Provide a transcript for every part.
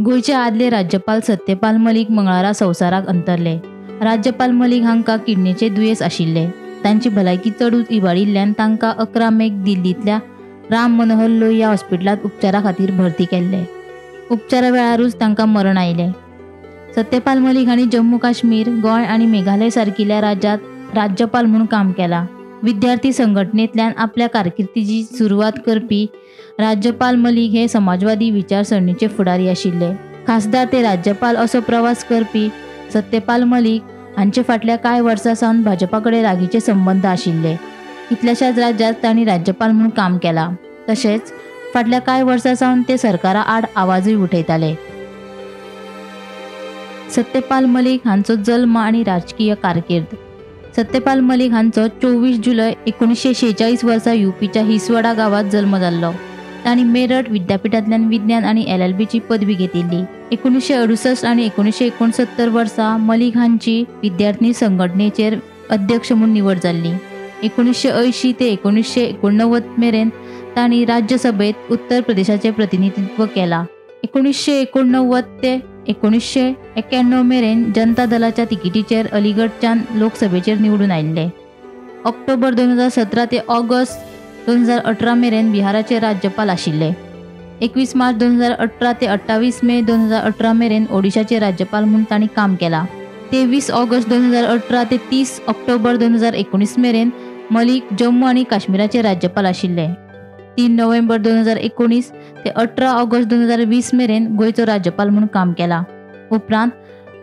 गोंयचे आदले राज्यपाल सत्यपाल मलिक मंगळारा संवसाराक अंतरले. राज्यपाल मलिक हांकां किडनीचे दुयेंस आशिल्ले. तांची भलायकी चडूच इबाडिल्ल्यान तांकां 11 मेक दिल्लींतल्या राम मनोहर लोहिया हॉस्पिटलांत उपचारा खातीर भरती केल्ले. उपचारा वेळारूच तांकां मरण आयलें. सत्यपाल मलिक हांणी जम्मू काश्मीर, गोंय आनी मेघालय सारकिल्ल्या राज्यांत राज्यपाल म्हूण काम केलां. विद्यार्थी संघटनेंतल्यान आपल्या कारकिर्दीची सुरवात करपी राज्यपाल मलिक हे समाजवादी विचारसरणीचे फुडारी आशिल्ले. खासदार ते राज्यपाल असो प्रवास करपी सत्यपाल मलिक हांचे फाटल्या कांय वर्सां सावन भाजपा कडेन लागींचे संबंद आशिल्ले. कितल्याशाच राज्यांत तांणी राज्यपाल म्हूण काम केलां. तशेंच फाटल्या कांय वर्सां सावन ते सरकारा आड आवाजूय उठयताले. सत्यपाल मलिक हांचो जल्म आनी राजकीय कारकीर्द. सत्यपाल मलिक हांचो 24 जुलय 1946 वर्सा युपीच्या हिसवाडा गांवांत जल्म जाल्लो. तांणी मेरठ विद्यापीठांतल्यान विज्ञान आनी LLBची पदवी घेतिल्ली. 1968 आनी 1969 वर्सा मलिक हांची विद्यार्थी संघटनेचेर अध्यक्ष म्हूण निवड जाल्ली. 1980 ते 1989 मेरेन तांणी राज्यसभेत उत्तर प्रदेशाचें प्रतिनिधित्व केलां. 1989 ते 1991 मेरेन जनता दलाच्या तिकेटीचेर अलीगढच्यान लोकसभेचेर निवडून आयिल्ले. ऑक्टोबर 2017 ते ऑगस्ट 2018 मेरेन बिहाराचे राज्यपाल आशिल्ले. 21 मार्च 2018 ते 28 मे 2018 मेरेन ओडिशाचे राज्यपाल म्हूण तांणी काम केलां. 23 ऑगस्ट 2018 ते 30 ऑक्टोबर 2019 मेरेन मलिक जम्मू आनी काश्मीराचे राज्यपाल आशिल्ले. 3 नोव्हेंबर 2019 ते 18 ऑगस्ट 2020 मेरेन गोंयचो राज्यपाल म्हूण काम केलां. उपरांत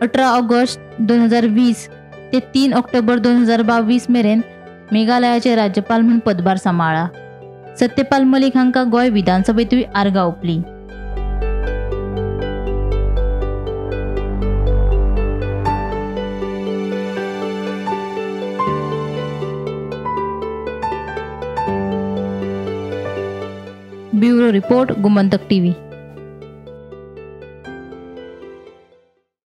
18 ऑगस्ट 2020 ते 3 ऑक्टोबर 2022 मेरेन मेघालयाचे राज्यपाल म्हूण पदभार सांबाळ्ळा. सत्यपाल मलिक हांकां गोंय विधानसभेंतूय आर्गां ओंपलीं. Bureau report, Gomantak TV.